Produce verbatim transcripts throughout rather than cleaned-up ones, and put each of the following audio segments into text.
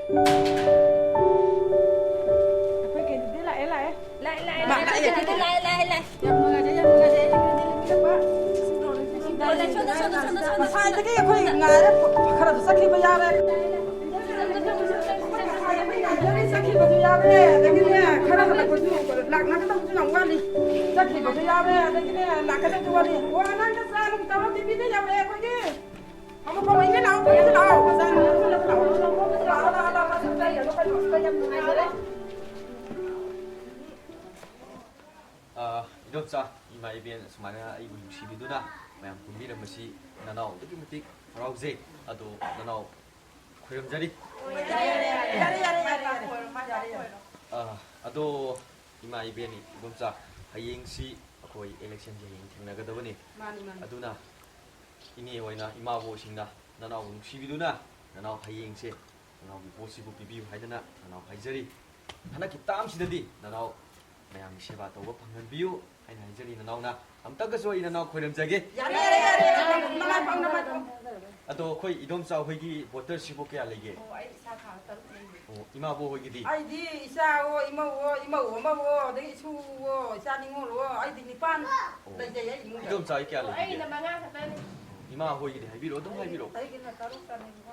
ꯑꯩꯈꯣꯏ ꯀꯩꯅꯣꯗꯤ ꯂꯥꯛꯑꯦ, ꯂꯥꯛꯑꯦ꯫ ꯂꯥꯛꯑꯦ, ꯂꯥꯛꯑꯦ, ꯃꯥ ꯂꯥꯛꯑꯦ꯫ ꯂꯥꯛꯑꯦ, ꯂꯥꯛꯑꯦ, ꯂꯥꯛꯑꯦ, ꯂꯥꯛꯑꯦ꯫ ꯌꯥꯝ ꯅꯨꯡꯉꯥꯏꯖꯩ, ꯌꯥꯝ ꯅꯨꯡꯉꯥꯏꯖꯩ꯫ ꯑꯩ ꯅꯣꯏꯗ ꯂꯦꯡꯕꯤꯔꯛꯄ꯫ ꯁꯣꯝꯗ, ꯁꯣꯝꯗ, ꯁꯣꯝꯗ, ꯁꯣꯝꯗ, ꯁꯣꯝꯗ꯫ ꯉꯁꯥꯏꯗꯒꯤ ꯑꯩꯈꯣꯏ ꯉꯥꯏꯔꯦ, ꯈꯔꯁꯨ ꯆꯠꯈꯤꯕ ꯌꯥꯎꯔꯦ꯫ ꯆꯠꯈꯤꯕꯁꯨ ꯌꯥꯎꯔꯦ꯫ ꯑꯗꯒꯤꯅꯦ, ꯈꯔ ꯍꯜꯂꯛꯄꯁꯨ, ꯂꯥꯛꯅꯒꯗꯕꯁꯨ ꯌꯥꯝ ꯋꯥꯠꯂꯤ꯫ ꯆꯠꯈꯤꯕꯁꯨ ꯌꯥꯎꯔꯦ, ꯑꯗꯒꯤꯅꯦ, ꯂꯥꯛꯀꯗꯕꯁꯨ ꯋꯥꯠꯂꯤ꯫ ꯑꯣ, ꯑꯉꯥꯡꯅ ꯆꯥ ꯅꯨꯡ ꯇꯧꯔ ꯄꯤꯕꯤꯗ ꯌꯥꯎꯔꯦ ꯑꯩꯈꯣꯏꯒꯤ꯫ ꯑꯃꯨꯛ ꯐꯝꯃꯣ, ꯏꯅꯦ ꯂꯥꯛꯑꯣ, ꯐꯝꯃꯣ, ꯂꯥꯛꯑꯣ꯫ ꯆꯥ ꯅꯨꯡ ꯇꯧꯔ ꯂꯥꯛꯑꯣ꯫ ꯂꯥꯛꯑꯣ, ꯂꯥꯛꯑꯣ, ꯂꯥꯛꯑꯣ꯫ ꯌꯥꯝ ꯅꯨꯡꯉꯥꯏꯖꯔꯦ꯫ ꯑ, ꯏꯗꯣꯝꯆꯥ, ꯏꯃꯥ ꯏꯕꯦꯟ ꯁꯨꯃꯥꯏꯅ ꯑꯩꯕꯨ ꯅꯨꯡꯁꯤꯕꯤꯗꯨꯅ ꯃꯌꯥꯝ ꯄꯨꯟꯕꯤꯔꯝꯕꯁꯤ ꯅꯅꯥꯎ ꯑꯗꯨꯛꯀꯤ ꯃꯇꯤꯛ ꯍꯔꯥꯎꯖꯩ꯫ ꯑꯗꯣ ꯅꯅꯥꯎ ꯈꯣꯏꯔꯝꯖꯔꯤ꯫ ꯌꯥꯔꯦ, ꯌꯥꯔꯦ, ꯌꯥꯔꯦ, ꯌꯥꯔꯦ, ꯌꯥꯔꯦ, ꯌꯥꯔꯦ꯫ ꯑ, ꯑꯗꯣ ꯏꯃꯥ ꯏꯕꯦꯟ ꯏꯗꯣꯝꯆꯥ, ꯍꯌꯦꯡꯁꯤ ꯑꯩꯈꯣꯏ election ꯁꯦ ꯍꯌꯦꯡ ꯊꯦꯡꯅꯒꯗꯕꯅꯤ꯫ ꯃꯥꯅꯤ, ꯃꯥꯅꯤ꯫ ꯑꯗꯨꯅ ꯏꯅꯦ ꯍꯣꯏꯅ, ꯏꯃꯥꯕꯣꯛꯁꯤꯡꯅ ꯅꯅꯥꯎꯕꯨ ꯅꯨꯡꯁꯤꯕꯤꯗꯨꯅ ꯅꯅꯥꯎ ꯍꯌꯦꯡꯁꯦ ꯅꯅꯥꯎꯒꯤ ꯚꯣꯠꯁꯤꯕꯨ ꯄꯤꯕꯤꯌꯨ ꯍꯥꯏꯗꯅ ꯅꯅꯥꯎ ꯍꯥꯏꯖꯔꯤ꯫ ꯍꯟꯗꯛꯀꯤ term ꯁꯤꯗꯗꯤ ꯅꯅꯥꯎ ꯃꯌꯥꯝꯒꯤ ꯁꯦꯕꯥ ꯇꯧꯕ ꯐꯪꯍꯟꯕꯤꯌꯨ ꯍꯥꯏꯅ ꯍꯥꯏꯖꯔꯤ ꯅꯅꯥꯎꯅ꯫ ꯑꯝꯇꯒꯁꯨ ꯑꯩ ꯅꯅꯥꯎ ꯈꯣꯏꯔꯝꯖꯒꯦ꯫ ꯌꯥꯔꯦ, ꯌꯥꯔꯦ, ꯌꯥꯔꯦ, ꯌꯥꯔꯦ꯫ ꯅꯃꯥꯏ ꯄꯥꯛ, ꯅꯃꯥꯏ ꯄꯥꯛ꯫ ꯑꯗꯣ ꯑꯩꯈꯣꯏ ꯏꯗꯣꯝꯆꯥ ꯍꯣꯏꯒꯤ voter ꯁꯤꯕꯨ ꯀꯌꯥ ꯂꯩꯒꯦ? ꯑꯣ, ꯑꯩ ꯏꯆꯥ ꯊꯥ ꯇꯔꯨꯛ ꯂꯩꯔꯦ꯫ ꯑꯣ, ꯏꯃꯥꯕꯣꯛ ꯍꯣꯏꯒꯤꯗꯤ? ꯑꯩꯗꯤ ꯏꯆꯥꯋꯣ, ꯏꯃꯧꯋꯣ, ꯏꯃꯧ ꯑꯃꯋꯣ, ꯑꯗꯒꯤ ꯏꯁꯨꯋꯣ, ꯏꯆꯥ ꯅꯤꯉꯣꯜꯋꯣ, ꯑꯩꯗꯤ ꯅꯤꯄꯥꯟ ꯑꯣ꯫ ꯂꯩꯖꯩ ꯑꯩ ꯏꯃꯨꯡꯗ꯫ ꯏꯗꯣꯝꯆꯥ ꯍꯣꯏ ꯀꯌꯥ ꯂꯩꯒꯦ? ꯑꯩꯒꯤꯅ ꯃꯉꯥ ꯈꯛꯇꯅꯤ꯫ ꯏꯃꯥ ꯍꯣꯏꯒꯤꯗꯤ ꯍꯥꯏꯕꯤꯔꯛꯑꯣ, ꯑꯗꯨꯝ ꯍꯥꯏꯕꯤꯔꯛꯑꯣ꯫ ꯑꯩꯒꯤꯅ ꯇꯔꯨꯛ ꯇꯅꯦꯕꯀꯣ꯫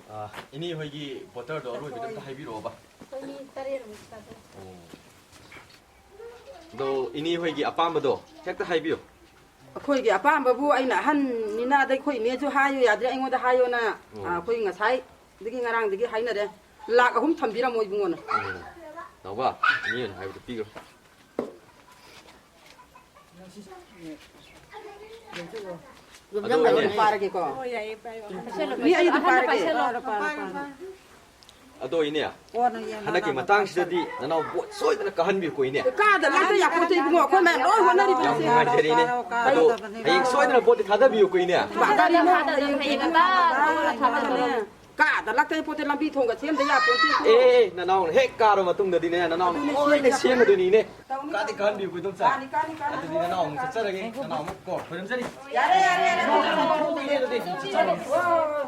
ꯑꯣ꯫ ꯑꯥ, ꯏꯅꯦ ꯍꯣꯏꯒꯤ voter ꯗꯣ ꯑꯔꯣꯏꯕꯗ ꯑꯝꯇ ꯍꯥꯏꯕꯤꯔꯛꯑꯣꯕ꯫ ꯑꯩꯈꯣꯏ ꯃꯤ ꯇꯔꯦꯠꯃꯨꯛ ꯆꯥꯖꯩ꯫ ꯑꯣ꯫ ꯑꯗꯣ ꯏꯅꯦ ꯍꯣꯏꯒꯤ ꯑꯄꯥꯝꯕꯗꯣ ꯍꯦꯛꯇ ꯍꯥꯏꯕꯤꯌꯨ꯫ ꯑꯩꯈꯣꯏꯒꯤ ꯑꯄꯥꯝꯕꯕꯨ ꯑꯩꯅ ꯑꯍꯟꯅꯤꯅ, ꯑꯗꯩ ꯑꯩꯈꯣꯏ ꯏꯅꯦꯁꯨ ꯍꯥꯏꯌꯨ ꯌꯥꯗ꯭ꯔꯦ, ꯑꯩꯉꯣꯟꯗ ꯍꯥꯏꯌꯣꯅ, ꯑꯣ꯫ ꯑꯥ, ꯑꯩꯈꯣꯏ ꯉꯁꯥꯏꯗꯒꯤ ꯉꯔꯥꯡꯗꯒꯤ ꯍꯥꯏꯅꯔꯦ꯫ ꯂꯥꯛ ꯑꯍꯨꯝ ꯊꯝꯕꯤꯔꯝꯃꯣ ꯏꯕꯨꯡꯉꯣꯅ꯫ ꯎꯝ꯫ ꯅꯥꯎꯕ, ꯏꯅꯦꯅ ꯍꯥꯏꯕꯗꯣ ꯄꯤꯈ꯭ꯔꯣ꯫ ꯑꯗꯣ ꯌꯣꯝꯖꯝꯕ ꯏꯅꯦ꯫ ꯑꯗꯨꯝ ꯄꯥꯔꯒꯦꯀꯣ꯫ ꯍꯣꯏ, ꯌꯥꯏꯌꯦ, ꯄꯥꯏꯌꯣ꯫ ꯃꯤ ꯑꯩ ꯑꯗꯨꯝ ꯄꯥꯔꯒꯦ꯫ ꯑꯗꯣ ꯏꯅꯦ, ꯑꯣ, ꯅꯪ ꯌꯦꯡꯉꯣ, ꯍꯟꯗꯛꯀꯤ ꯅꯪ ꯃꯇꯥꯡꯁꯤꯗꯗꯤ ꯅꯅꯥꯎ ꯚꯣꯠ ꯁꯣꯏꯗꯅ ꯀꯥꯍꯟꯕꯤꯌꯨꯀꯣ ꯏꯅꯦ꯫ ꯀꯥꯗ ꯂꯥꯛꯇ ꯌꯥꯄꯣꯠꯇꯦ ꯏꯕꯨꯡꯉꯣ, ꯑꯩꯈꯣꯏ ꯃꯌꯥꯝ ꯂꯣꯏ ꯍꯣꯠꯅꯔꯤꯕꯅꯤ꯫ ꯌꯥꯝ ꯅꯨꯡꯉꯥꯏꯖꯔꯦ ꯏꯅꯦ꯫ ꯑꯗꯣ ꯍꯌꯦꯡ ꯁꯣꯏꯗꯅ ꯚꯣꯠꯇꯤ ꯊꯥꯗꯕꯤꯌꯨꯀꯣ ꯏꯅꯦ꯫ ꯀꯥꯗ ꯂꯥꯛꯇ ꯌꯥꯄꯣꯠꯇꯦ, ꯂꯝꯕꯤ ꯊꯣꯡꯒ ꯁꯦꯝꯗ ꯌꯥꯄꯣꯠꯇꯦ꯫ ꯑꯦ, ꯑꯦ, ꯅꯅꯥꯎꯅ ꯍꯦꯛ ꯀꯥꯔꯕ ꯃꯇꯨꯡꯗꯗꯤꯅꯦ, ꯅꯅꯥꯎꯅ ꯑꯗꯨꯅꯦ ꯂꯣꯏꯅ ꯁꯦꯝꯒꯗꯣꯏꯅꯤ꯫ ꯁꯦꯝꯒꯗꯣꯏꯅꯤ ꯏꯅꯦ꯫ ꯇꯧꯅꯤ, ꯀꯥꯗꯤ ꯇꯧꯅꯤ꯫ ꯀꯥꯍꯟꯕꯤꯌꯨꯀꯣ ꯏꯗꯣꯝꯆꯥ꯫ ꯀꯥꯅꯤ, ꯀꯥꯅꯤ, ꯀꯥꯅꯤ꯫ ꯑꯗꯨꯗꯤ ꯅꯅꯥꯎ ꯑꯃꯨꯛ ꯆꯠꯆꯔꯒꯦ꯫ ꯅꯅꯥꯎ ꯑꯃꯨꯛ ꯀꯣ ꯈꯣꯏꯔꯝꯖꯔꯤ꯫ ꯌꯥꯔꯦ, ꯌꯥꯔꯦ, ꯌꯥꯔꯦ꯫ ꯏꯗꯣꯝꯆꯥ, ꯊꯣꯛꯂꯛꯑꯣ, ꯊꯣꯛꯂꯛꯑꯣ, ꯊꯣꯛꯂꯛꯑꯣ꯫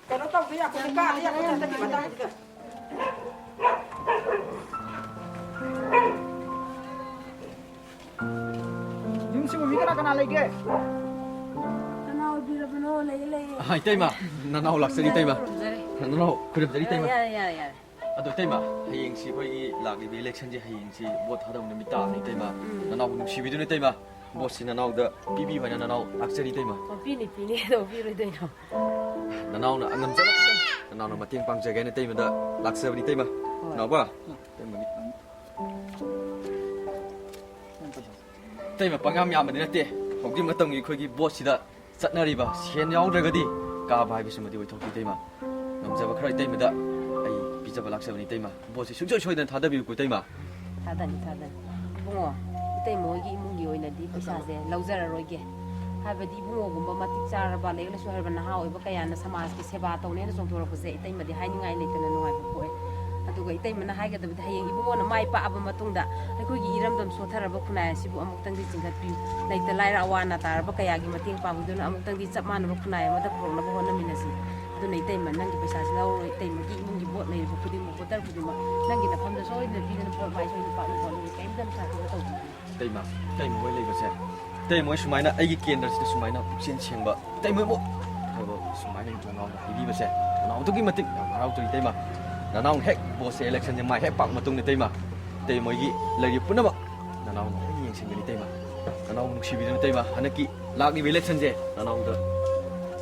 ꯀꯩꯅꯣ ꯇꯧꯗ ꯌꯥꯄꯣꯠꯇꯦ, ꯀꯥꯗ ꯌꯥꯄꯣꯠꯇꯦ ꯍꯟꯗꯛꯀꯤ ꯃꯇꯥꯡꯁꯤꯗ꯫ ꯌꯨꯝꯁꯤꯕꯨ ꯃꯤ ꯀꯅꯥ ꯀꯅꯥ ꯂꯩꯒꯦ? ꯀꯅꯥ ꯑꯣꯏꯕꯤꯔꯕꯅꯣ? ꯂꯩꯌꯦ, ꯂꯩꯌꯦ꯫ ꯑꯥ, ꯏꯇꯩꯃ, ꯅꯅꯥꯎ ꯂꯥꯛꯆꯔꯤ, ꯏꯇꯩꯃ꯫ ꯈꯨꯔꯨꯝꯖꯔꯤ꯫ ꯅꯅꯥꯎ ꯈꯨꯔꯨꯝꯖꯔꯤ, ꯏꯇꯩꯃ꯫ ꯌꯥꯔꯦ, ꯌꯥꯔꯦ, ꯌꯥꯔꯦ, ꯌꯥꯔꯦ꯫ ꯑꯗꯣ ꯏꯇꯩꯃ, ꯍꯌꯦꯡꯁꯤ ꯑꯩꯈꯣꯏꯒꯤ ꯂꯥꯛꯂꯤꯕ ꯏꯂꯦꯛꯁꯟꯁꯦ, ꯍꯌꯦꯡꯁꯤ ꯚꯣꯠ ꯊꯥꯗꯧ ꯅꯨꯃꯤꯠ ꯇꯥꯕꯅꯤ, ꯏꯇꯩꯃ꯫ ꯎꯝ꯫ ꯅꯅꯥꯎꯕꯨ ꯅꯨꯡꯁꯤꯕꯤꯗꯨꯅ, ꯏꯇꯩꯃ, ꯚꯣꯠꯁꯤ ꯅꯅꯥꯎꯗ ꯄꯤꯕꯤꯌꯨ ꯍꯥꯏꯅ ꯅꯅꯥꯎ ꯂꯥꯛꯆꯔꯤ, ꯏꯇꯩꯃ꯫ ꯑꯣ, ꯄꯤꯅꯤ, ꯄꯤꯅꯤ꯫ ꯀꯩꯗꯧ ꯄꯤꯔꯣꯏꯗꯣꯏꯅꯣ? ꯅꯅꯥꯎꯅ ꯉꯝꯖꯕ ꯈꯤꯇꯪ, ꯅꯅꯥꯎꯅ ꯃꯇꯦꯡ ꯄꯥꯡꯖꯒꯦ ꯍꯥꯏꯅ ꯏꯇꯩꯃꯗ ꯂꯥꯛꯆꯕꯅꯤ, ꯏꯇꯩꯃ꯫ ꯍꯣꯏ꯫ ꯅꯥꯎꯕ, ꯏꯇꯩꯃꯒꯤ ꯏꯇꯩꯃ, ꯄꯪꯌꯥꯝ ꯌꯥꯝꯕꯗꯤ ꯅꯠꯇꯦ꯫ ꯍꯧꯖꯤꯛ ꯃꯇꯝꯒꯤ ꯑꯩꯈꯣꯏꯒꯤ ꯚꯣꯠꯁꯤꯗ ꯆꯠꯅꯔꯤꯕ ꯁꯦꯟ ꯌꯥꯎꯗ꯭ꯔꯒꯗꯤ ꯀꯥꯕ ꯍꯥꯏꯕꯁꯤꯃꯗꯤ ꯑꯣꯏꯊꯣꯛꯇꯦ, ꯏꯇꯩꯃ꯫ ꯉꯝꯖꯕ ꯈꯔ ꯏꯇꯩꯃꯗ ꯑꯩ ꯄꯤꯖꯕ ꯂꯥꯛꯆꯕꯅꯤ, ꯏꯇꯩꯃ꯫ ꯚꯣꯠꯁꯤ ꯁꯨꯡꯁꯣꯏ ꯁꯣꯏꯗꯅ ꯊꯥꯗꯕꯤꯌꯨꯀꯣ, ꯏꯇꯩꯃ꯫ ꯊꯥꯗꯅꯤ, ꯊꯥꯗꯅꯤ꯫ ꯏꯕꯨꯡꯉꯣ, ꯏꯇꯩꯃ ꯍꯣꯏꯒꯤ ꯏꯃꯨꯡꯒꯤ ꯑꯣꯏꯅꯗꯤ ꯄꯩꯁꯥꯁꯦ ꯂꯧꯖꯔꯔꯣꯏꯒꯦ꯫ ꯍꯥꯏꯕꯗꯤ ꯏꯕꯨꯡꯉꯣꯒꯨꯝꯕ ꯃꯇꯤꯛ ꯆꯥꯔꯕ, ꯂꯥꯏꯔꯤꯛ ꯂꯥꯏꯁꯨ ꯍꯩꯔꯕ ꯅꯍꯥ ꯑꯣꯏꯕ ꯀꯌꯥꯅ ꯁꯃꯥꯖꯀꯤ ꯁꯦꯕꯥ ꯇꯧꯅꯦꯅ ꯆꯣꯡꯊꯣꯔꯛꯄꯁꯦ ꯏꯇꯩꯃꯗꯤ ꯍꯥꯏꯅꯤꯡꯉꯥꯏ ꯂꯩꯇꯅ ꯅꯨꯡꯉꯥꯏꯕ ꯄꯣꯛꯑꯦ꯫ ꯑꯗꯨꯒ ꯏꯇꯩꯃꯅ ꯍꯥꯏꯒꯗꯕꯗꯤ, ꯍꯌꯦꯡ ꯏꯕꯨꯡꯉꯣꯅ ꯃꯥꯏ ꯄꯥꯛꯑꯕ ꯃꯇꯨꯡꯗ ꯑꯩꯈꯣꯏꯒꯤ ꯏꯔꯝꯗꯝ ꯁꯣꯠꯊꯔꯕ ꯈꯨꯟꯅꯥꯏ ꯑꯁꯤꯕꯨ ꯑꯃꯨꯛꯇꯪꯗꯤ ꯆꯤꯡꯈꯠꯄꯤꯌꯨ꯫ ꯂꯩꯇ ꯂꯥꯏꯔ ꯑꯋꯥ ꯑꯅꯥ ꯇꯥꯔꯕ ꯀꯌꯥꯒꯤ ꯃꯇꯦꯡ ꯄꯥꯡꯕꯤꯗꯨꯅ ꯑꯃꯨꯛꯇꯪꯗꯤ ꯆꯞ ꯃꯥꯟꯅꯕ ꯈꯨꯟꯅꯥꯏ ꯑꯃꯗ ꯄꯨꯔꯛꯅꯕ ꯍꯣꯠꯅꯃꯤꯟꯅꯁꯤ꯫ ꯑꯗꯨꯅ ꯏꯇꯩꯃ, ꯅꯪꯒꯤ ꯄꯩꯁꯥꯁꯤ ꯂꯧꯔꯔꯣꯏ꯫ ꯏꯇꯩꯃꯒꯤ ꯏꯃꯨꯡꯒꯤ ꯚꯣꯠ ꯂꯩꯔꯤꯕ ꯈꯨꯗꯤꯡꯃꯛ, ꯚꯣꯇꯔ ꯈꯨꯗꯤꯡꯃꯛ ꯅꯪꯒꯤ ꯅꯐꯝꯗ ꯁꯣꯏꯗꯅ ꯄꯤꯗꯅ ꯚꯣꯠ ꯃꯥꯏ ꯁꯣꯏꯗꯅ ꯄꯥꯛꯅꯕ ꯍꯣꯠꯅꯒꯦ꯫ ꯀꯔꯤꯝꯇ ꯅꯨꯡꯁꯥ ꯈꯪꯕ ꯇꯧꯕꯤꯒꯅꯨ꯫ ꯏꯇꯩꯃ, ꯏꯇꯩꯃ ꯍꯣꯏ ꯂꯩꯕꯁꯦ, ꯏꯇꯩꯃ ꯍꯣꯏ ꯁꯨꯃꯥꯏꯅ ꯑꯩꯒꯤ ꯀꯦꯟꯗ꯭ꯔꯁꯤꯗ ꯁꯨꯃꯥꯏꯅ ꯄꯨꯛꯆꯦꯜ ꯁꯦꯡꯕ ꯏꯇꯩꯃ ꯍꯣꯏ ꯍꯥꯏꯕ ꯁꯨꯃꯥꯏꯅ ꯏꯇꯣꯝꯅꯥꯎꯗ ꯍꯥꯏꯕꯤꯕꯁꯦ ꯅꯅꯥꯎ ꯑꯗꯨꯛꯀꯤ ꯃꯇꯤꯛ ꯌꯥꯝ ꯍꯔꯥꯎꯖꯔꯤ, ꯏꯇꯩꯃ꯫ ꯅꯅꯥꯎꯅ ꯍꯦꯛ ꯚꯣꯠꯁꯦ, ꯏꯂꯦꯛꯁꯟꯁꯦ ꯃꯥꯏ ꯍꯦꯛ ꯄꯥꯛ ꯃꯇꯨꯡꯗ, ꯏꯇꯩꯃ, ꯏꯇꯩꯃ ꯍꯣꯏꯒꯤ ꯂꯩꯔꯤꯕ ꯄꯨꯝꯅꯃꯛ ꯅꯅꯥꯎꯅ ꯂꯣꯏꯅ ꯌꯦꯡꯁꯤꯟꯒꯅꯤ, ꯏꯇꯩꯃ꯫ ꯅꯅꯥꯎ ꯅꯨꯡꯁꯤꯕꯤꯗꯨꯅ, ꯏꯇꯩꯃ, ꯍꯟꯗꯛꯀꯤ ꯂꯥꯛꯂꯤꯕ ꯏꯂꯦꯛꯁꯟꯁꯦ ꯅꯅꯥꯎꯗ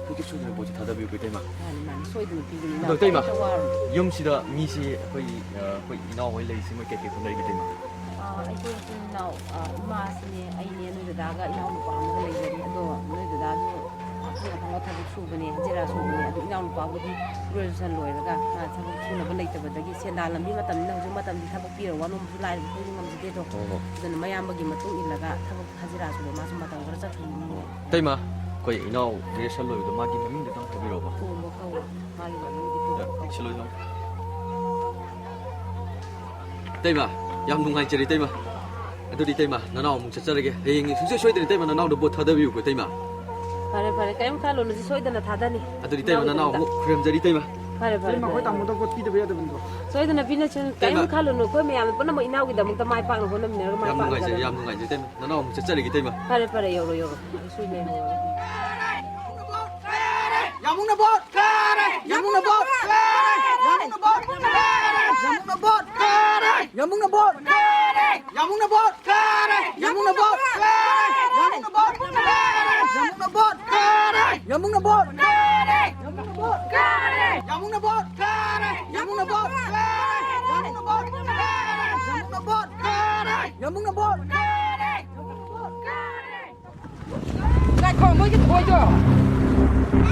ꯁꯨꯡꯁꯣꯏ ꯁꯣꯏꯗꯅ ꯚꯣꯠꯁꯦ ꯊꯥꯗꯕꯤꯌꯨꯀꯣ, ꯏꯇꯩꯃ꯫ ꯃꯥꯅꯤ, ꯃꯥꯅꯤ, ꯁꯣꯏꯗꯅ ꯄꯤꯒꯅꯤ꯫ ꯑꯗꯣ ꯏꯅꯥꯎ, ꯏꯇꯩꯃ, ꯀꯔꯤꯝꯇ ꯋꯥꯔꯨꯅꯨ꯫ ꯌꯨꯝꯁꯤꯗ ꯃꯤꯁꯤ ꯑꯩꯈꯣꯏ, ꯑ, ꯑꯩꯈꯣꯏ ꯏꯅꯥꯎ ꯍꯣꯏ ꯂꯩꯔꯤꯁꯤ ꯃꯣꯏ ꯀꯩꯀꯩ ꯍꯣꯠꯅꯔꯤꯒꯦ, ꯏꯇꯩꯃ? ꯑ, ꯑꯩꯈꯣꯏ ꯏꯆꯤꯜ ꯏꯅꯥꯎ, ꯑ, ꯏꯃꯥꯁꯤꯅꯦ, ꯑꯩꯅꯦ, ꯅꯣꯏ ꯗꯗꯥꯒ ꯏꯅꯥꯎꯅꯨꯄꯥ ꯑꯃꯒ ꯂꯩꯖꯔꯤ꯫ ꯑꯗꯣ ꯅꯣꯏ ꯗꯗꯥꯁꯨ ꯑꯐꯪ ꯑꯐꯪꯕ ꯊꯕꯛ ꯁꯨꯕꯅꯦ, ꯍꯖꯤꯔꯥ ꯁꯨꯕꯅꯦ꯫ ꯑꯗꯨ ꯏꯅꯥꯎꯅꯨꯄꯥꯕꯨꯗꯤ graduation ꯂꯣꯏꯔꯒ ꯃꯥ ꯊꯕꯛ ꯁꯨꯅꯕ ꯂꯩꯇꯕꯗꯒꯤ, ꯁꯦꯟꯗꯥꯟ ꯂꯝꯕꯤ ꯃꯇꯝꯅꯤꯅ ꯍꯧꯖꯤꯛ ꯃꯇꯝꯗꯤ ꯊꯕꯛ ꯄꯤꯔ ꯋꯥꯅꯣꯝꯕꯁꯨ ꯂꯥꯏꯔꯕ ꯑꯩꯈꯣꯏꯗꯤ ꯉꯝꯖꯗꯦꯗꯣ꯫ ꯍꯣꯏ, ꯍꯣꯏ꯫ ꯑꯗꯨꯅ ꯃꯌꯥꯝꯕꯒꯤ ꯃꯇꯨꯡ ꯏꯜꯂꯒ ꯊꯕꯛ ꯍꯖꯤꯔꯥ ꯁꯨꯕ ꯃꯥꯁꯨ ꯃꯇꯝ ꯈꯔ ꯆꯠꯈꯤꯅꯤ꯫ ꯑꯣ꯫ ꯏꯇꯩꯃ, ꯑꯩꯈꯣꯏ ꯏꯅꯥꯎ graduation ꯂꯣꯏꯕꯗꯣ ꯃꯥꯒꯤ ꯃꯃꯤꯡꯗꯣ ꯇꯪ ꯍꯥꯏꯕꯤꯔꯛꯑꯣꯕ꯫ ꯇꯣꯝꯕ ꯀꯧꯋꯦ꯫ ꯃꯥꯒꯤ ꯃꯃꯤꯡꯗꯤ ꯇꯣꯝꯕ ꯀꯧꯋꯦ꯫ ꯁꯤ ꯂꯣꯏ ꯂꯧ꯫ ꯏꯇꯩꯃ, ꯌꯥꯝ ꯅꯨꯡꯉꯥꯏꯖꯔꯦ, ꯏꯇꯩꯃ꯫ ꯑꯗꯨꯗꯤ, ꯏꯇꯩꯃ, ꯅꯅꯥꯎ ꯑꯃꯨꯛ ꯆꯠꯆꯔꯒꯦ꯫ ꯍꯌꯦꯡ ꯁꯨꯡꯁꯣꯏ ꯁꯣꯏꯗꯅ, ꯏꯇꯩꯃ, ꯅꯅꯥꯎꯗ ꯚꯣꯠ ꯊꯥꯗꯕꯤꯌꯨꯀꯣ, ꯏꯇꯩꯃ꯫ ꯐꯔꯦ, ꯐꯔꯦ, ꯀꯔꯤꯝ ꯈꯜꯂꯨꯅꯨ, ꯁꯤ ꯁꯣꯏꯗꯅ ꯊꯥꯗꯅꯤ꯫ ꯑꯗꯨꯗꯤ ꯏꯇꯩꯃ, ꯅꯅꯥꯎ ꯏꯅꯥꯎꯒꯤꯗꯃꯛꯇ꯫ ꯑꯃꯨꯛ ꯈꯨꯔꯨꯝꯖꯔꯤ, ꯏꯇꯩꯃ꯫ ꯐꯔꯦ, ꯐꯔꯦ, ꯏꯇꯩꯃ, ꯑꯩꯈꯣꯏ ꯐꯔꯦ꯫ ꯇꯥꯃꯣꯗ ꯄꯣꯠ ꯄꯤꯗꯕ ꯌꯥꯗꯕꯅꯤꯀꯣ꯫ ꯁꯣꯏꯗꯅ ꯄꯤꯅꯁꯤ, ꯏꯇꯩꯃ꯫ ꯀꯔꯤꯝ ꯈꯜꯂꯨꯅꯨ, ꯑꯩꯈꯣꯏ ꯃꯌꯥꯝ ꯄꯨꯝꯅꯃꯛ ꯏꯅꯥꯎꯒꯤꯗꯃꯛꯇ ꯃꯥꯏ ꯄꯥꯛꯅ ꯍꯣꯠꯅꯃꯤꯟꯅꯔꯒ ꯃꯥꯏ ꯌꯥꯝ ꯅꯨꯡꯉꯥꯏꯖꯔꯦ, ꯄꯥꯛꯅꯒꯗꯕꯅꯤ꯫ ꯌꯥꯝ ꯅꯨꯡꯉꯥꯏꯖꯔꯦ, ꯏꯇꯩꯃ꯫ ꯅꯅꯥꯎ ꯑꯃꯨꯛ ꯆꯠꯆꯔꯒꯦ, ꯏꯇꯩꯃ꯫ ꯐꯔꯦ, ꯐꯔꯦ, ꯌꯧꯔꯣ, ꯌꯧꯔꯣ꯫ ꯑꯩ ꯁꯣꯏꯗꯅ ꯌꯧꯔꯒꯦ꯫ ꯌꯥꯝꯕꯨꯡꯅ ꯚꯣꯠ! ꯌꯥꯝꯕꯨꯡꯅ ꯚꯣꯠ! ꯌꯥꯝꯕꯨꯡꯅ ꯚꯣꯠ! ꯌꯥꯝꯕꯨꯡꯅ ꯚꯣꯠ! ꯌꯥꯝꯕꯨꯡꯅ ꯚꯣꯠ! ꯉꯥꯏꯈꯣ, ꯃꯣꯏꯒꯤ ꯊꯣꯏꯗꯣ꯫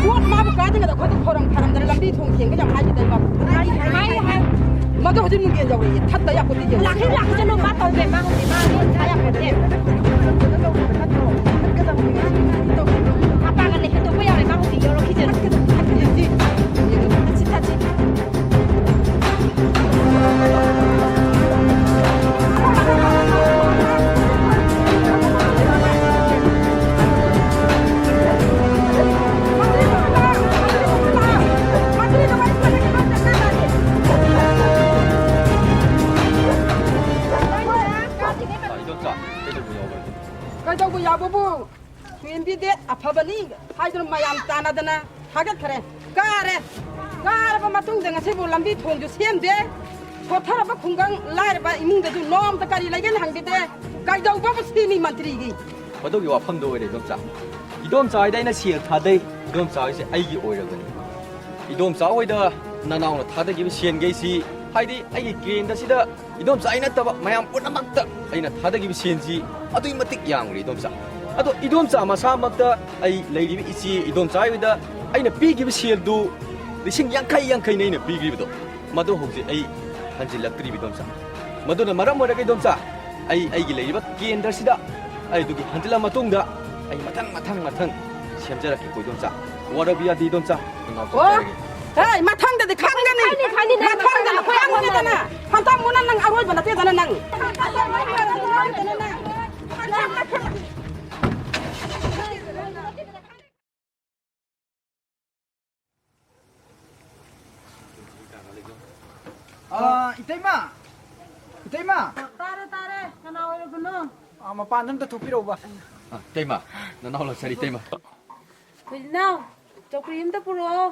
ꯄꯣꯠ ꯃꯥꯕꯨ ꯀꯥꯗꯅ ꯑꯩꯈꯣꯏꯗ ꯈꯣꯏꯔꯝ ꯈꯥꯔꯝꯗꯅ ꯂꯝꯕꯤ ꯊꯣꯡ ꯊꯦꯡꯕ ꯌꯥꯝ ꯍꯥꯏꯈꯤꯗꯥꯏꯕ? ꯍꯥꯏ, ꯍꯥꯏ, ꯍꯥꯏ꯫ ꯃꯗꯨ ꯍꯧꯖꯤꯛ ꯅꯨꯡꯊꯤꯜ ꯌꯧꯔꯛꯑꯦ꯫ ꯊꯠꯇ ꯌꯥꯄꯣꯠꯇꯦ꯫ ꯂꯥꯛꯍꯟ ꯂꯥꯛꯁꯅꯨ, ꯃꯥ ꯇꯧꯗꯦ, ꯃꯥ ꯍꯧꯖꯤꯛ ꯃꯥ ꯂꯣꯟ ꯁꯥ ꯌꯥꯄꯣꯠꯇꯦ꯫ ꯃꯄꯥꯡꯒꯜꯗ ꯍꯦꯟꯗꯣꯛꯄ ꯌꯥꯔꯣꯏ, ꯃꯥ ꯍꯧꯖꯤꯛ ꯌꯧꯔꯛꯈꯤꯁꯅꯨ꯫ ꯊꯠꯁꯤ, ꯊꯠꯁꯤ꯫ ꯏꯗꯣꯝꯆꯥ, ꯀꯩꯗꯧꯕ ꯌꯥꯎꯕ꯭ꯔꯥ? ꯀꯩꯗꯧꯕ ꯌꯥꯎꯕꯕꯨ? ꯇ꯭ꯋꯦꯟꯇꯤ ꯗꯦꯠ ꯑꯐꯕꯅꯤ ꯍꯥꯏꯗꯨꯅ ꯃꯌꯥꯝ ꯇꯥꯟꯅꯗꯅ ꯊꯥꯒꯠꯈ꯭ꯔꯦ꯫ ꯀꯥꯔꯦ꯫ ꯀꯥꯔꯕ ꯃꯇꯨꯡꯗ ꯉꯁꯤꯕꯨ ꯂꯝꯕꯤ ꯊꯣꯡꯁꯨ ꯁꯦꯝꯗꯦ꯫ ꯁꯣꯠꯊꯔꯕ ꯈꯨꯡꯒꯪ ꯂꯥꯏꯔꯕ ꯏꯃꯨꯡꯗꯁꯨ ꯅꯣꯡꯃꯇ ꯀꯔꯤ ꯂꯩꯒꯦꯅ ꯍꯪꯕꯤꯗꯦ꯫ ꯀꯩꯗꯧꯕꯕꯨ ꯁꯤꯅꯤ ꯃꯟꯇ꯭ꯔꯤꯒꯤ? ꯃꯗꯨꯒꯤ ꯋꯥꯐꯝꯗꯣ ꯑꯣꯏꯔꯦ, ꯏꯗꯣꯝꯆꯥ꯫ ꯏꯗꯣꯝꯆꯥ ꯍꯣꯏꯗ ꯑꯩꯅ ꯁꯦꯜ ꯊꯥꯗꯩ, ꯏꯗꯣꯝꯆꯥ ꯍꯣꯏꯁꯦ ꯑꯩꯒꯤ ꯑꯣꯏꯔꯕꯅꯤ꯫ ꯏꯗꯣꯝꯆꯥ ꯍꯣꯏꯗ ꯅꯅꯥꯎꯅ ꯊꯥꯗꯈꯤꯕ ꯁꯦꯟꯈꯩꯁꯤ, ꯍꯥꯏꯗꯤ ꯑꯩꯒꯤ ꯀꯦꯟꯗ꯭ꯔꯁꯤꯗ ꯏꯗꯣꯝꯆꯥ ꯑꯩ ꯅꯠꯇꯕ ꯃꯌꯥꯝ ꯄꯨꯝꯅꯃꯛꯇ ꯑꯩꯅ ꯊꯥꯗꯈꯤꯕ ꯁꯦꯟꯁꯤ ꯑꯗꯨꯛꯀꯤ ꯃꯇꯤꯛ ꯌꯥꯝꯈ꯭ꯔꯦ, ꯏꯗꯣꯝꯆꯥ꯫ ꯑꯗꯣ ꯏꯗꯣꯝꯆꯥ ꯃꯁꯥꯃꯛꯇ ꯑꯩ ꯂꯩꯔꯤꯕ ꯏꯆꯦ ꯏꯗꯣꯝꯆꯥ ꯍꯣꯏꯗ ꯑꯩꯅ ꯄꯤꯈꯤꯕ ꯁꯦꯜꯗꯨ ꯂꯤꯁꯤꯡ ꯌꯥꯡꯈꯩ ꯌꯥꯡꯈꯩꯅꯤ ꯑꯩꯅ ꯄꯤꯈꯤꯕꯗꯣ꯫ ꯃꯗꯨ ꯍꯧꯖꯤꯛ ꯑꯩ ꯍꯟꯖꯤꯜꯂꯛꯇ꯭ꯔꯤꯕ, ꯏꯗꯣꯝꯆꯥ꯫ ꯃꯗꯨꯅ ꯃꯔꯝ ꯑꯣꯏꯔꯒ, ꯏꯗꯣꯝꯆꯥ, ꯑꯩ ꯑꯩꯒꯤ ꯂꯩꯔꯤꯕ ꯀꯦꯟꯗ꯭ꯔꯁꯤꯗ ꯑꯩ ꯑꯗꯨꯒꯤ ꯍꯟꯖꯤꯜꯂ ꯃꯇꯨꯡꯗ ꯑꯩ ꯃꯊꯪ, ꯃꯊꯪ, ꯃꯊꯪ ꯁꯦꯝꯖꯔꯛꯀꯦꯀꯣ, ꯏꯗꯣꯝꯆꯥ꯫ ꯋꯥꯔꯧꯕ ꯌꯥꯗꯦ, ꯏꯗꯣꯝꯆꯥ꯫ ꯅꯅꯥꯎ ꯑꯣ, ꯆꯠꯆꯔꯒꯦ꯫ ꯍꯦ, ꯃꯊꯪꯗꯗꯤ ꯈꯪꯒꯅꯤ꯫ ꯈꯪꯅꯤ, ꯈꯪꯅꯤ, ꯅꯪ ꯃꯊꯪꯗꯗꯤ ꯅꯈꯣꯏ ꯈꯪꯒꯅꯤꯗꯅ꯫ ꯍꯟꯗꯛ ꯃꯨꯛꯅ ꯅꯪ ꯑꯔꯣꯏꯕ ꯅꯠꯇꯦꯗꯅ ꯅꯪ꯫ ꯑ, ꯏꯇꯩꯃ! ꯏꯇꯩꯃ! ꯇꯥꯔꯦ, ꯇꯥꯔꯦ꯫ ꯀꯅꯥ ꯑꯣꯏꯔꯕꯅꯣ? ꯑ, ꯃꯄꯥꯟꯗ ꯑꯝꯇ ꯊꯣꯛꯄꯤꯔꯛꯎꯕ꯫ ꯑ, ꯏꯇꯩꯃ, ꯅꯅꯥꯎ ꯂꯥꯛꯆꯔꯤ, ꯏꯇꯩꯃ꯫ ꯍꯨꯏꯅꯥꯎ, ꯆꯧꯀ꯭ꯔꯤ ꯑꯝꯇ ꯄꯨꯔꯛꯑꯣ꯫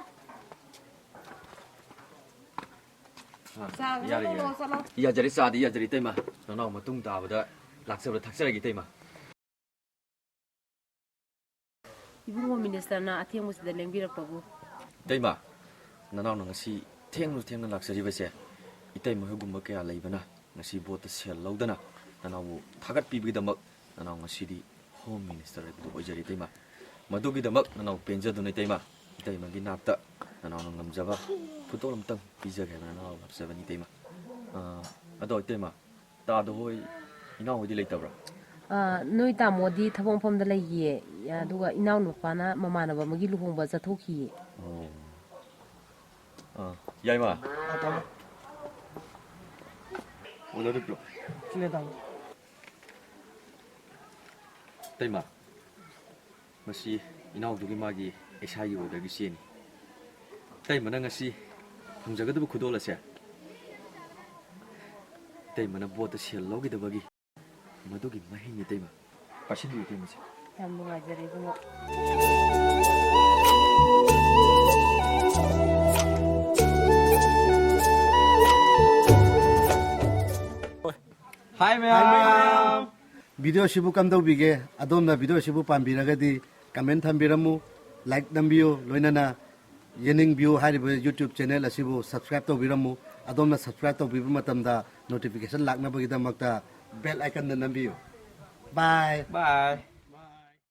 ꯑ, ꯆꯥ ꯈꯔ ꯌꯥꯔꯦ, ꯂꯣꯜꯂꯣ, ꯌꯥꯔꯦ꯫ ꯆꯠꯂꯣ꯫ ꯌꯥꯖꯔꯦ, ꯆꯥꯗꯤ ꯌꯥꯖꯔꯦ, ꯏꯇꯩꯃ꯫ ꯅꯅꯥꯎ ꯃꯇꯨꯡ ꯇꯥꯕꯗ ꯂꯥꯛꯆꯕꯗ ꯊꯛꯆꯔꯒꯦ, ꯏꯇꯩꯃ꯫ ꯏꯕꯨꯡꯉꯣ ꯃꯤꯅꯤꯁꯇꯔꯅ ꯑꯊꯦꯡꯕꯁꯤꯗ ꯂꯦꯡꯕꯤꯔꯛꯄꯕꯨ꯫ ꯏꯇꯩꯃ, ꯅꯅꯥꯎꯅ ꯉꯁꯤ ꯊꯦꯡꯂꯁꯨ ꯊꯦꯡꯅ ꯂꯥꯛꯆꯔꯤꯕꯁꯦ, ꯏꯇꯩꯃ ꯍꯣꯏꯒꯨꯝꯕ ꯀꯌꯥ ꯂꯩꯕꯅ ꯉꯁꯤ ꯚꯣꯠꯇ ꯁꯦꯜ ꯂꯧꯗꯅ ꯅꯅꯥꯎꯕꯨ ꯊꯥꯒꯠꯄꯤꯕꯒꯤꯗꯃꯛ ꯅꯅꯥꯎ ꯉꯁꯤꯗꯤ ꯍꯣꯝ ꯃꯤꯅꯤꯁꯇꯔ ꯍꯥꯏꯕꯗꯨ ꯑꯣꯏꯖꯔꯦ, ꯏꯇꯩꯃ꯫ ꯃꯗꯨꯒꯤꯗꯃꯛ ꯅꯅꯥꯎ ꯄꯦꯟꯖꯗꯨꯅ, ꯏꯇꯩꯃ, ꯏꯇꯩꯃꯒꯤ ꯅꯥꯛꯇ ꯅꯅꯥꯎꯅ ꯉꯝꯖꯕ ꯈꯨꯗꯣꯜ ꯑꯃꯇꯪ ꯄꯤꯖꯒꯦ ꯍꯥꯏꯗꯅ ꯅꯅꯥꯎ ꯂꯥꯛꯆꯕꯅꯤ, ꯏꯇꯩꯃ꯫ ꯑ, ꯑꯗꯣ, ꯏꯇꯩꯃ, ꯇꯥꯗ ꯍꯣꯏ, ꯏꯅꯥꯎ ꯍꯣꯏꯗꯤ ꯂꯩꯇꯕ꯭ꯔꯥ? ꯑ, ꯅꯣꯏ ꯇꯥꯃꯣꯗꯤ ꯊꯕꯛ ꯃꯐꯝꯗ ꯂꯩꯈꯤꯌꯦ, ꯑꯗꯨꯒ ꯏꯅꯥꯎ ꯅꯨꯄꯥꯅ ꯃꯃꯥꯟꯅꯕ ꯑꯃꯒꯤ ꯂꯨꯍꯣꯡꯕ ꯆꯠꯊꯣꯛꯈꯤꯌꯦ꯫ ꯑꯣ꯫ ꯑ, ꯌꯥꯏꯃ꯫ ꯑ, ꯇꯥꯃꯣ꯫ ꯑꯣꯗꯔꯗꯨ ꯄꯤꯔꯛꯑꯣ꯫ ꯁꯤꯅꯦ, ꯇꯥꯃꯣ꯫ ꯏꯇꯩꯃ, ꯃꯁꯤ ꯏꯅꯥꯎꯗꯨꯒꯤ ꯃꯥꯒꯤ ꯑꯦꯁ ꯑꯥꯏꯒꯤ ꯑꯣꯔꯗꯔꯒꯤ ꯆꯦꯅꯤ꯫ ꯏꯇꯩꯃꯅ ꯉꯁꯤ ꯐꯪꯖꯒꯗꯕ ꯈꯨꯗꯣꯜ ꯑꯁꯦ ꯏꯇꯩꯃꯅ ꯚꯣꯠꯇ ꯁꯦꯜ ꯂꯧꯈꯤꯗꯕꯒꯤ ꯃꯗꯨꯒꯤ ꯃꯍꯩꯅꯤ, ꯏꯇꯩꯃ꯫ ꯄꯥꯏꯁꯤꯟꯕꯤꯌꯨ, ꯏꯇꯩꯃꯁꯦ꯫ ꯌꯥꯝ ꯅꯨꯡꯉꯥꯏꯖꯔꯦ, ꯏꯕꯨꯡꯉꯣ꯫ ꯍꯥꯏ, ꯃꯌꯥꯝ꯫ ꯚꯤꯗꯤꯑꯣꯁꯤꯕꯨ ꯀꯝꯗꯧꯕꯤꯒꯦ? ꯑꯗꯣꯝꯅ ꯚꯤꯗꯤꯑꯣꯁꯤꯕꯨ ꯄꯥꯝꯕꯤꯔꯒꯗꯤ ꯀꯃꯦꯟ ꯊꯝꯕꯤꯔꯝꯃꯨ, ꯂꯥꯏꯛ ꯅꯝꯕꯤꯌꯨ, ꯂꯣꯏꯅꯅ ꯌꯦꯅꯤꯡ ꯚ꯭ꯌꯨ ꯍꯥꯏꯔꯤꯕ YouTube ꯆꯦꯅꯦꯜ ꯑꯁꯤꯕꯨ ꯁꯕꯁꯀ꯭ꯔꯥꯏꯕ ꯇꯧꯕꯤꯔꯝꯃꯨ꯫ ꯑꯗꯣꯝꯅ ꯁꯕꯁꯀ꯭ꯔꯥꯏꯕ ꯇꯧꯕꯤꯕ ꯃꯇꯝꯗ ꯅꯣꯇꯤꯐꯤꯀꯦꯁꯟ ꯂꯥꯛꯅꯕꯒꯤꯗꯃꯛꯇ ꯕꯦꯜ ꯑꯥꯏꯀꯟꯗ ꯅꯝꯕꯤꯌꯨ꯫ ꯕꯥꯏ꯫ ꯕꯥꯏ꯫